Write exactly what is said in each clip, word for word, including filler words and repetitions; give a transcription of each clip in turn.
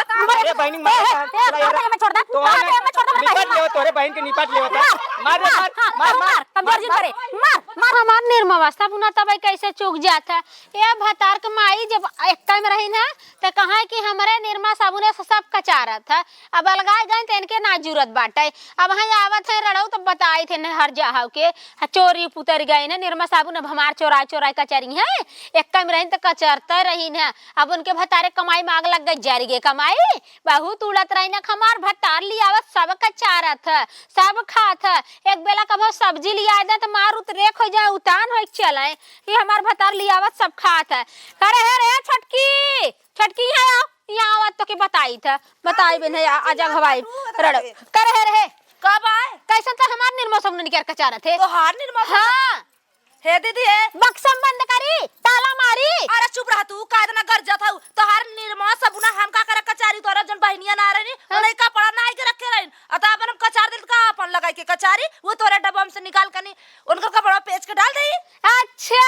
अरे बहिनी, मार, ए, ए, छोड़ा, ए, छोड़ा, ए, छोड़ा, ए, छोड़ा, निपट लेवा, तोरे बहिन के निपट लेवा। मार, मार, मार, मार, मार, मार, मार, मार, मार, मार, मार। हमार निर्मवा सबुना तबे कैसे चूक जात है। ए भतार के माई जब एक्का में रही ना, त कहा कि हमरे निरमा सबुने से सब कचारत है। अब अलगाए गए त इनके ना जुरत बाटे। अब हाँ आवत है रड़ऊ त बताई थे न हर जाहव के, हाँ, चोरी पुतर गई ना निरमा साबुन, अब हमार चोराई चोराई कचरी है। एक्का में रही त कचरते रही ना। अब उनके भतारे कमाई में आग लग गई, जर गए कमाई। बहुत उड़त रही ना, हमार भतार लियावत सब कचारत है, सब खात है। एक बेला कभो सब्जी लिया दे त मार उतरेक हो जाए, उतान हो चले। ये हमार भतार लियावत सब खात है। अरे हे रे छोटकी, छोटकी यहाँ आओ, यहाँ आवत तो के बताई था, बताई बिन है, आ, आजा हवाई रड़ो। करे हे रे, कब आए? कैसे तो हमार निर्मो सबुन निकर कचारत है। तोहार निर्मो सबुन? हाँ। हे दीदी, हे। बक्सम बंद करी, ताला मारी। अरे चुप रह तू, का इतना गरजत हऊ? तोहार निर्मो सबुना हम का करे कचारी, तोरा जन बहिनिया ना रहनी, हाँ। उन्हें कपड़ा ना आई के रखे रहन। अतः अपन हम कचार दिल का अपन लगाई के कचारी, वो तोरे डब्बा में से निकाल कनी उनकर कपड़ा पेच के डाल देई। अच्छा,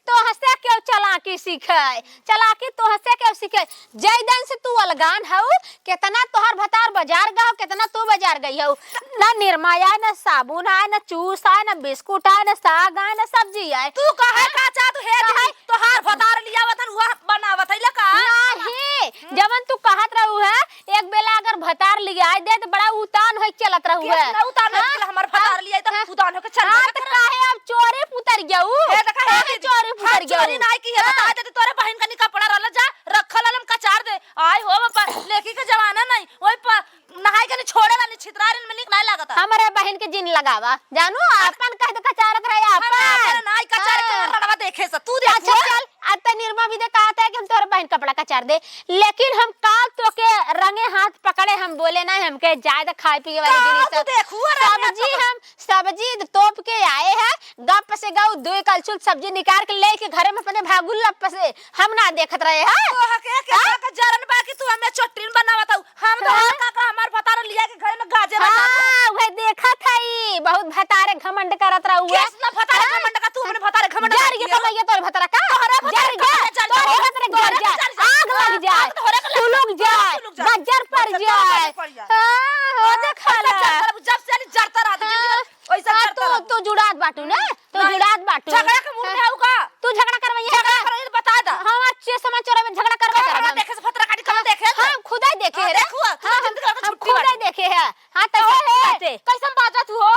तोहसे केहू चालाकी सीखे, चालाकी तोहसे केहू सीखे। जय दिन से तू अलगान हऊ, केतना तोहर भतार बाजार गयो, केतना तू बाजार गई हऊ। ना निरमा आए, ना साबुन आए, ना चूस आए, ना बिस्कुट आए, ना साग आए, ना सब्जी आए। तू कहे का चाहत हे दीदी? तोहार भतार लियावत हन, उहा बनावत है लका? नाही, जवन तू कहत रहू है, एक बेला अगर भतार लियाई दे त बड़ा उतान होई चलत रहू है। ना उतान होई हाँ? चल, हमार भतार हाँ? लियाई त हाँ? उतान होके चल हाँ, जात त रहे। काहे अब चोरी पुतर गऊ? हे त काहे काहे दीदी? चोरी पुतर हम गऊ? चोरी नाही की है, हाँ। बता दे त तोरे बहिन कनी कपड़ा रहल जा, रखल हम कचार दे। आय हो बाबा, लेकी के जमाना नहीं, ओई पर नहाई के नहीं छोड़े वाली छितरारिन में निक नहीं लागत है। हमरे बहिन के जिन लगावा, जानू, अपन कह दे कचारत रहे हम अपन। अपन नाई कचार के हाँ। लड़वा देखे से, तू देख अच्छा, वो। चल, अब त निर्मा भी दे कहत है कि हम तोरे बहिन कपड़ा कचार दे, लेकिन हम काल तोके रंगे हाथ पकड़े, हम बोले ना, हमके जाए दे खाए पिए वाली का दिन तू सब। देखू, अरे सब्जी तो हम, सब्जी तोप के आए हैं, गप से गऊ दुई कलछुल सब्जी निकाल के लेके घरे में अपने भागुल लप से हम ना देखत रहे हैं। तोहके के हाँ? का जरन बा कि तू हमें चोट्टिन बनावत हऊ? हम तो हाँ? हर का, का हमार भतार लिया के घरे में गाजे बजा दे। हाँ, उहे देखत हई, बहुत भतारे घमंड करत रहू है। केस ना भतारे हाँ? घमंड का, तू हमने भतारे घमंड जर करत गया हऊ। कमैया तोरे भतारा का? तोहरे भतारे जर गया, कमैया जर तोरे गया। भतारे जर तोहरे गया। भतारे जर आग लग जाए, आग तोहरे के लग सुलुक जाए, तोहरे सुलुक जाए। बजर पड़ बजर जाए। पड़ जाए। हाँ, हो हाँ, देखा ऐसा ला। जर, जब से अली जरता रहत, हाँ। जिंदगी भर वैसे हाँ, करता तू, रहू। तू जुड़ात बाटू ना? तू नहीं। जुड़ात बाटू। झगड़ा के मूड में हऊ का? तू झगड़ा करवैया है झगड़ा का? करवैया तो बता दा। हाँ, अच्छे समाज चोरा में झगड़ा करवा तो करवा। देखे से फतरा काटी कब देखे? हाँ, खुदा ही देखे हाँ, है रे। देखू, तू हाँ, तो हम, जिंदगी भर हम छुट्टी खुदा ही बाटी। देखे है। हाँ, तो हाँ, है, है। बाटे। कैसे बाजत हू हो?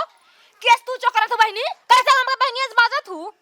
केस तू चोकरा तू बहिनी? कैसे हमरे बहिनी से बाजत हू?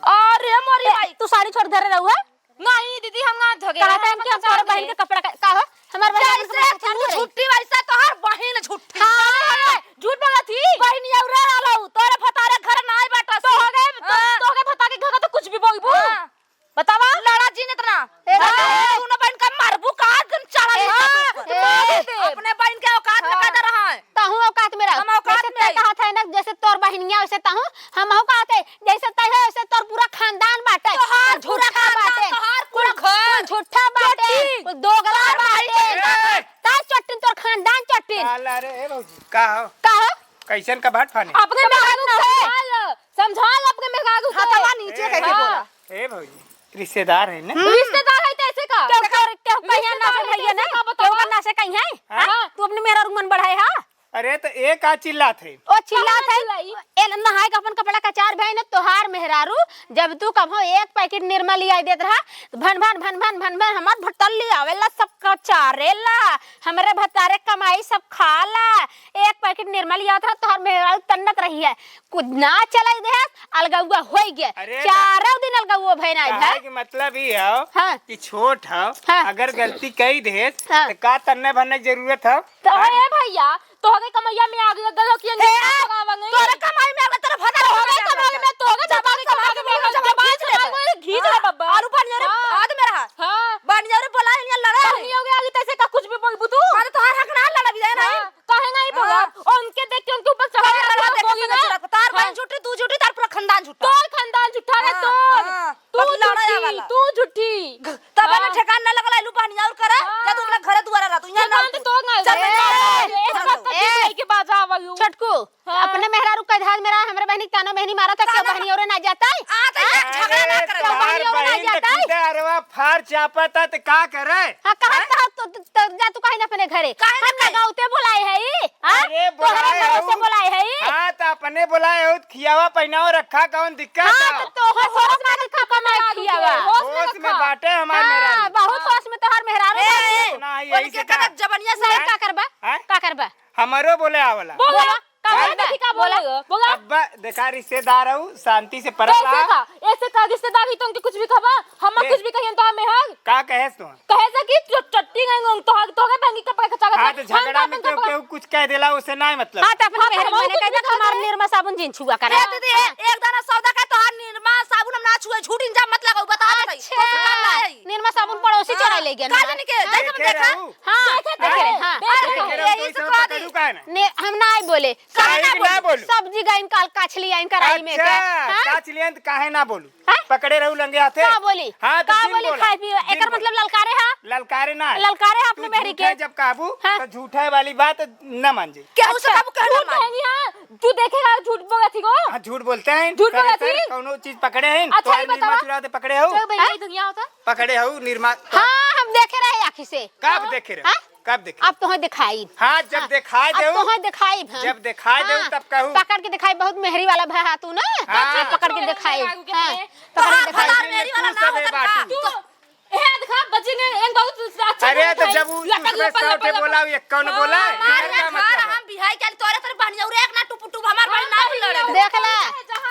अरे मोरी ए, माई। तू साड़ी छोड़ धरे रहू है? नहीं दीदी, हम ना धोगे। कहा था हम कि हम तोरे बहिन के कपड़ा का, का हो? हमार बहिन के जैसे कपड़ा तू झूठी, वैसे तोहार बहिन झूठी। हाँ। झूठ बोलत ही। बहिन ये उरे रहल हऊ, तोरे भतारे घर ना आई बाटा तो हो गए, तो, हाँ। तो हो गए भतारे घर का तो कुछ भी बोलबू। हाँ। बतावा। लड़ा जिन इतना। ए, हाँ, हाँ। तू ना बहिन का मारबू का, एकदम चढ़ा ए, ले हाँ, तू। ए, अपने बहिन के औकात में हाँ। का रहा है? तहूँ औकात में रह। हम औकात जैसे में तय आई। कहा था ना, जैसे तोर बहिनिया, वैसे तहूँ, हम कहते जैसे तय है, वैसे तोर पूरा खानदान बाटे। तोहार कुल पूरा झूठा खानदान, बाटे। तोहार कुल कुल, घर। कुल झूठा बाटे। बेटी। कुल दोगला तोहार बाटे। भाई। ए! तार चट्टिन, तोर खानदान चट्टिन। साला रे, ए भौजी, का हो? का हो? कैसन का बाट फाने? अपने मेहरारू के समझा लो, समझा लो अपने मेहरारू के। हथवा नीचे करके हाँ। बोला। ए भौजी, रिश्तेदार है ना? रिश्तेदार है तो ऐसे का? केहू, केहू, केहू कहिया ना से रिश्तेदार है भैया तो ना? ऐसे का बताओ? केहू का ना से कहीं है? हाँ? हाँ? तू अपने मेहरारू मन बढ़ाए हा? अरे, त ए का चिल्लात है? ओ, चिल्लात है। चिल्लाई? ए, नहाए के अपन कपड़ा कचार भई न, तोहार मेहरारू, जब तू कभो एक पैकेट निरमा लियाई देत रहा, त भन, भन, भन, भन, भन, भन, हमार भट्टल लियावेला, सब कचारेला, हमरे भतारे कमाई सब खाला। एक पैकेट निरमा लियावत रहा, तोहार मेहरारू तन्नत रही है। कुछ ना चलाई देहस, अलगौआ होई गया। अरे, त चारों दिन अलगौआ भई ना काहे भाई। के मतलब ई है हाँ। कि छोट है, हाँ। अगर गलती कई देहस, हाँ। त का तन्ने भरने की जरूरत है? तो हाँ? ए भैया, तोहके कमैया में आग लग गल हो कि हे, अंगीठा चबावा नहीं? तोरे कमाई में आग लग, तोरे भतारे तोहके कमाई में, तोहके जबान चबावे के कमाई में, में जबान जबान खींच ले। चबावे के खींच ले हाँ। बब्बा। आलू बनिया रे, हाँ। हाथ में रहा। हाँ। बनिया रे, बोला, इन्हें लड़ा है। बनिया के आगे तैसे का कुछ भी बोलबू तू? अरे, तोहार हक ना लड़ा भी जाए ना। हाँ। काहे नहीं बोला? हाँ। और उनके देख के उनके ऊपर चढ़ा तोहार लड़ा लगा देख के बोली ना। चढ़ा। तोहार हाँ। बहन झूठी, तू झूठी, तोहार पूरा खानदान झूठा। तोहार खानदान झूठा है हाँ, तो। हाँ। तू बस लड़ा झूठी, वाला। तू झूठी। तब हाँ। ना ठेकान ना लगल, आइलू बहनिया और करे, हाँ। जा तू अपना घरे दुआरे रह, तू यहाँ ना ठेकान तो तू। तोर ना चल, है। मैं ए, ए, ए, ए, ए, के बाजा आवलू। छोटकू, हाँ। अपने मेहरारू के धाज में रहा, हमरे बहनी के ताना बहनी मारा था, क्यों काना बहनी और ना जाता है? आ, तो ये हाँ? झगड़ा ना अरे, करे। क्यों तोहार बहनी और ना बहन के जाता है? खुदे अरवा फार चापत है त का करे? हाँ, कहा, हैं? कहा तो, तो, तो जा तू कहीं ना अपने घरे। काहे ना हम कहीं? लगावते बोलाए है ई, हाँ? अरे, तोहरे बोलाए भरोसे हो। बोलाए है ई। हाँ, त अपने बोलाए हो, खियावा पहिनावा रखा, कौन दिक्कत हाँ, है? तो तोहर होश में रखा, कमाए खियावा। होश में होश में रखा। बाटे हमार हाँ, मेहरारू। बहुत होश में तोहर मेहरारू ए, बाटे। इतना ही यही उनके से का? कनक जबनिया से नहीं, हैं? का करबा? हैं? का करबा? हमरो बोले आवला। बोला। बोला। का बोला? बोला। देखी का बोला? बोला। अब्बा, देखा, रिश्तेदार हऊ, शांति से परल कैसे रहा। का? ऐसे का रिश्तेदार ही तो उनके कुछ भी कहबा? हम ए। कुछ भी कहियन तो हमें हर। का कहेस तू? कहे से कि जो टट्टी गई उन तो हर, तोहरे बहनी के कपड़े खचा हाँ, खचा। तो हम झगड़ा में अपन केहू, कपड़ा केहू कुछ कह देला, उसे ना मतलब। हाँ, तो अपने हाँ, तो मेहर हम मने कुछ कह भी दे, कह हमार दे। निरमा साबुन जिन छुआ करे। ए दीदी, ए, एक दाना सौदा का तोहार निरमा साबुन हम ना छुए, झूठ इल्जाम मत लगाऊ, बता दे भाई। अच्छा। तो सुना ना है। निरमा साबुन पड़ोसी हाँ। चोरा ले गया काल निरमा। निके, हाँ। देख हम देखे देखा। रहू? हाँ, देखे, देखे हाँ। रहे, हाँ। अरे, देखे रहे, यही तो से इसे कह दी। पकड़ू काहे ना? ने, हम ना बोले। काहे काहे ना ना बोलू? बोलू? सब्जी गइन काल, कछली आइन कराई में अच्छा, के। हाँ? कछली आइन त काहे ना बोलू? हाँ? पकड़े रहू लंगे हाथे। का बोली? हाँ, तो का जिन बोली बोला। खाए पिए? जिन एकर बोला। मतलब ललकारे हा? ललकारे ना है। ललकारे हा अपने तू मेहरी झूठा के? जब काबू, हाँ। तो झूठा वाली बात ना मान जाई। केहू से अच्छा, काबू कहना तू मान। कहनी हाँ, तू देखेगा झूठ बोलत ही को? हाँ, झूठ बोलते हैं। झूठ करे बोलत सर, ही? कौनो चीज पकड़े हैं? अच्छा, तोहार ये निरमा बतावा। चुरा दे पकड़े हो? चल भैया, हाँ? ये दुनिया होता? पकड़े हो निरमा? हाँ, हम देखे रहे आँखी से। कब हाँ? देखे रहे? हाँ? कब देखे? अब तोहे देखाई। हाँ, जब हाँ, देखाई अब देऊ, तोहे देखाई, हाँ। जब देखाई देऊ, हाँ, तब कहू। पकड़ के देखाई, बहुत मेहरी वाला भा हा तू ना। हाँ। हाँ, पकड़ के देखाई। आगू के हाँ, पीछे। पकड़ के तोहार देखाई। भतार मेहरी वाला साथ बाटू। तू, ए, देखा, बच्चे ने एक बहुत अच्छा अरे, तो बोला जब है। उ लटक दूसरे लटक सौ ठे लटक बोला, लटक। ये कौन हाँ, बोला है? मार इनका ना, मतलब है। हम बिहाई के तोरे, तोरे बहनिया उरे एक ना टुप टुप हमार बहन ना लड़े। देख ला,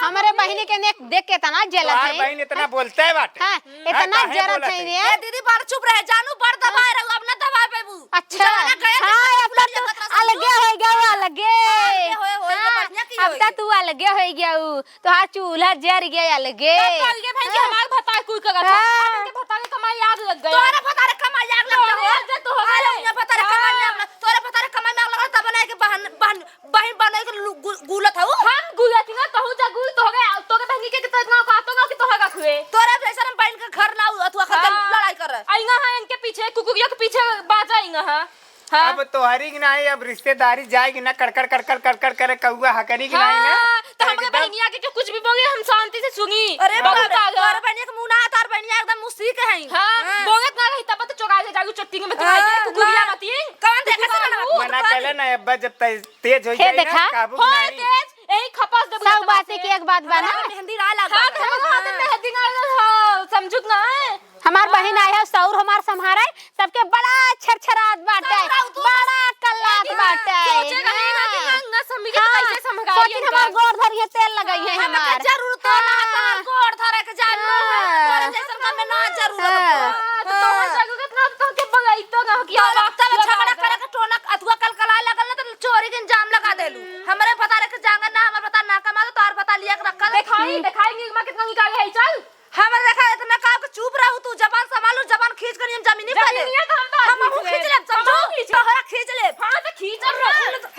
हमरे बहिनी के नेक देख के इतना जलत तोहार है। बहिन इतना बोलते बाटे। हाँ, हाँ, इतना काहे जरत बोलत है है? रे। ए दीदी, बड़ चुप रहे, जानू, बड़ दबाए रहू, अब ना दबाए पेबू। अच्छा। जमाना गया हाँ, तो अब तो तू अलगे हो गया, अलगे। अलगे होए, होए, हाँ, बढ़िया की अब होई। तो तू अलगे हो गया उ। तोहार चूल्हा जर गया अलगे। तब तो अलगे भाई कि हाँ। हमार भतार कुल करत है। हाँ। हमके भतार के कमाई आग लग गया। तोहरे भतार के कमाई आग लग गया। तोहरे जे तोहरे। अरे, उन्हें भतार के कमाई में आग हाँ। लग, तोहरे भतार के कमाई में आग लग, तब बनाए के बहन, बहन, बहन बनाए के लू-, गु-, गुलत हऊ। हम गुलत ही ना, तहू जा गुल, तोहरे, तोहरे बहनी के, के तो इतना औकात ना कि तोहरे रखुए। तोहरे जैसन हम बहन के घर ना हुआ, तू अखन हाँ। लड़ाई कर। आइंगा हाँ इनके पीछे, कुकुरियों के पीछे बाजा आइंगा हाँ। हाँ। अब तोहरी की नाई, अब रिश्तेदारी जाएगी ना, कड़कड़, कड़कड़, कड़कड़ करे, कौआ हकरी की नाई ना। हाँ, तो हमरे एकदम बहनिया के जो कुछ भी बोले, हम शांति से सुनी। अरे बहुत बाप रे, पागल। तोहर बहनिया के मुंह ना, तोहर बहनिया एकदम मुंह सीख है। हाँ, हाँ। बोलत ना रही, तब तो चोराई ले जालू, चट्टी में चोराई के, हाँ, कुकुरिया ना। मती। कौन देखा से कुकुरिया ना? मना कर ले ना, अब्बा जब ते-, तेज हो हे जाए ना, देखा। काबू हाँ, नहीं। तेज, यही खपास दे सब बुलाते बात बात। के एक बात बा ना। हमारा मेहंदी ना लगा। हाँ, तो हमारा हाथ में मेहंदी ना लगा, हाँ, समझुक ना है। हमार बहिन आए है, सौर हमार सम्हारे, सबके बड़ा छरछरात बाटे, सौर आउ तू बड़ा कल्लात बाटे। सोचे का नहीं रहती ना, ना समझी तो हाँ, कैसे समझाई सोची इनका? हमार गोड़ धरिए तेल लगाई है हाँ, हमार। जरूरत तो ना, हाँ। तोहर गोड़ धरे के जान लो, हाँ। तोरे जैसन का में ना जरूरत हाँ। बा। हाँ, तो तोहर हाँ। जरूरत ना, तो के बगैतो ना कि तोरा आवा, तब आवा, झगड़ा आवा। करे के टोना अथुआ कलकलाए लगल ना, तो चोरी के इल्जाम लगा देलू। हमरे भतारे के जांगर ना, हमर भतार ना कमा, तो तोहर भतार लिया के रखल। देखाई, देखाई निरमा कितना निकाले है, चल। हमरे देखा, इतना का के चुप रहू तू, जबान संभालू, जबान खींच कर हम जमीनी पे दे। जमीनिया तो हम तो हम खींच लेब। खींच लेब, समझो? हम खींच लेब। तोहरा खींच लेब। हाँ, तो खींच अब।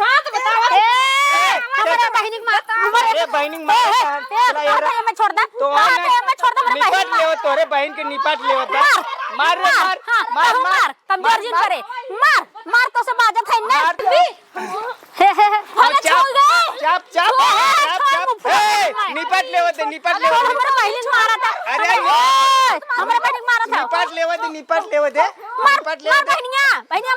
हाँ, तो बताओ। ए, हमरे बहिनी के मार, हमरे अरे, बहिनी के मार, ए, ए, चला यार। हमरे में छोड़ दे। तो हाँ, हमरे में छोड़ दे, हमरे बहिनी निपट के मार। लेव, तोहरे बहिन के निपट लेव, बा। मार, मार रे, मार, मार, हाँ, मार, तू मार, मार, कमजोर मार, जिन मार। करे। मार, मार, तो से बाजत है ना। मार तो। हे, हे, हे, हाँ, अरे, चाप, छोड़ दे। चाप, चाप, छोड़, चाप, छोड़, चाप। मुफ्त में ए, मार। निपट लेव दे, निपट अरे, लेव दे। हमरे बहिनी मारा था। अरे, अरे, ए, हमरे बहिनी मारा था। निपट लेव दे, निपट लेव दे। मार, निपट लेव मार दे। बहिनिया, बहिनिया।